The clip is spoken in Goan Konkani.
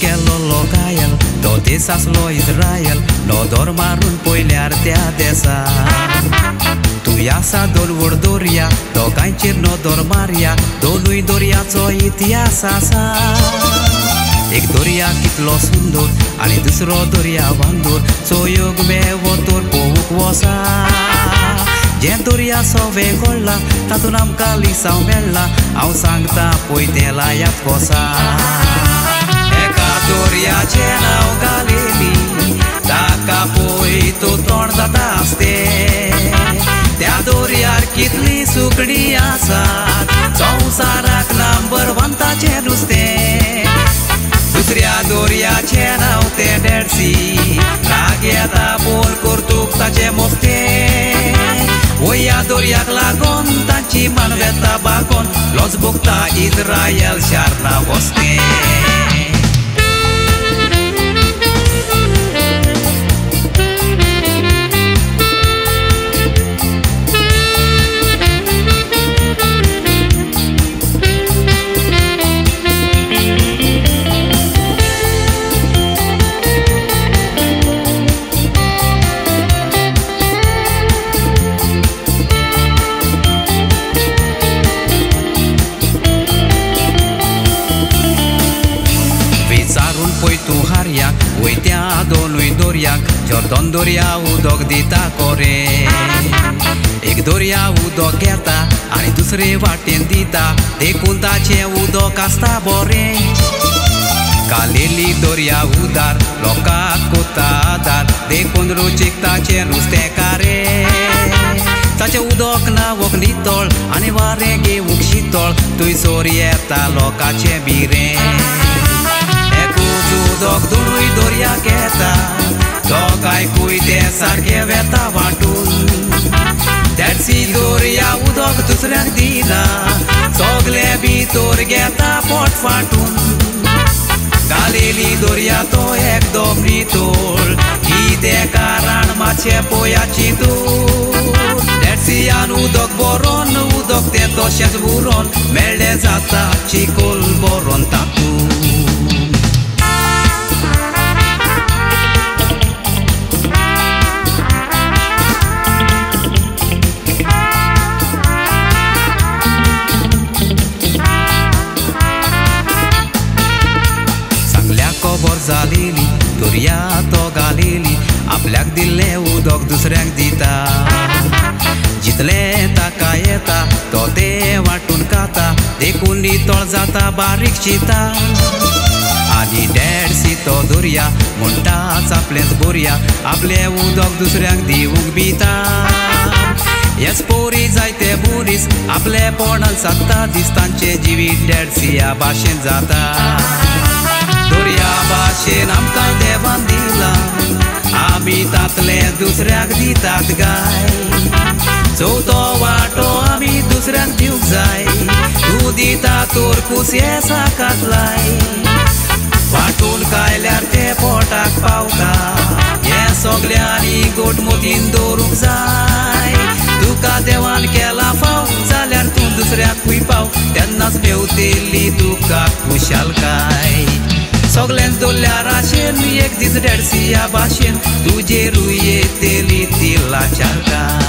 केल्लो घायल तो देस आसलो इस्रायल नदर मारून पयल्यार त्या देसा. तूं आसा दोन व्हड दर्या दोगांयचेर नदर मारया दोनूय दर्याचो इतिहास आसा. एक दर्या कितलो सुंदर आनी दुसरो दर्या वांदूर चोयोग मेवो तर पोवूंक वसा. जें दर्या सोवे घोळ्ळा तातूंत आमकां लिसांव मेळ्ळा हांव सांगता पळय तें लायात कोसा. एका दर्याचें नांव गालिली ताका पळय तूं तोंड जाता आसतें. त्या दर्यार कितली सुकणीं आसात संवसाराक नंबर वन ताचें नुस्तें. दुसऱ्या दर्याचें नांव तें डेड सी राग येता बोल करतूक ताचें मोस्तें. वया दर्याक लागून तांची मान वेता बागोन लॉस भोगता इस्रायल शारना वस्तें. पळय तूं हारयाक वयत्या दोनूय दर्याक जॉर्दन दर्या उदक दिता कोरें. एक दर्या उदक घेता आनी दुसरे वाटेन दिता देखून ताचें उदक आसता बरें. गालिली दर्या उदार लोकांक कोता आदार देखून रुचीक ताचें नुस्तें कारें. ताचें उदक न्हांवक नितळ आनी वारें घेवंक शितळ थंयसर येता लोकांचें बिरें. उदक दोनूय दर्याक येता दोगांयकूय तें सारकें वेता वांटून. डेड सी दर्या उदक दुसऱ्यांक दिना सगलें भितर घेता पोट फाटून. गालिली दर्या तो एकदम नितळ कितें कारण मातशें पळयाची दूर. डेड सियान उदक बरोन उदक तें तशेंच उरोन मेळ्ळें जाता चिकोल बरोन तातूंत. खबर जालेली दर्या तो गालिली आपल्याक दिल्लें उदक दुसऱ्यांक दिता. जितलें ताका येता तो तें वांटून खाता देखून नितळ जाता बारीक चिंता. आनी डेड सी तो दर्या म्हणटाच आपलेंच बोरया आपलें उदक दुसऱ्यांक दिवंक भिता. हेच पोरी जायते मनीस आपलेपणान सादता दीस तांचें जिवीत डेड सिया भाशेन जाता. दर्या भाशेन आमकां देवान दिलां आमी तातलें दुसऱ्याक दितात गाय. चवथो वांटो आमी दुसऱ्यांक दिवंक जाय तूं दिता तर कुसयेसाकात लाय. वांटून खायल्यार तें पोटाक पावता हें सगल्यांनी गोटमोतीन दवरूंक जाय. तुका देवान केला फाव जाल्यार तूं दुसऱ्याकूय पाव तेन्नाच मेवतली तुका खुशालकाय. सगल्यांक दवरल्यार आशेन एक दीस डेड सिया भाशेन तुजेरूय येतली ती लाचारकाय.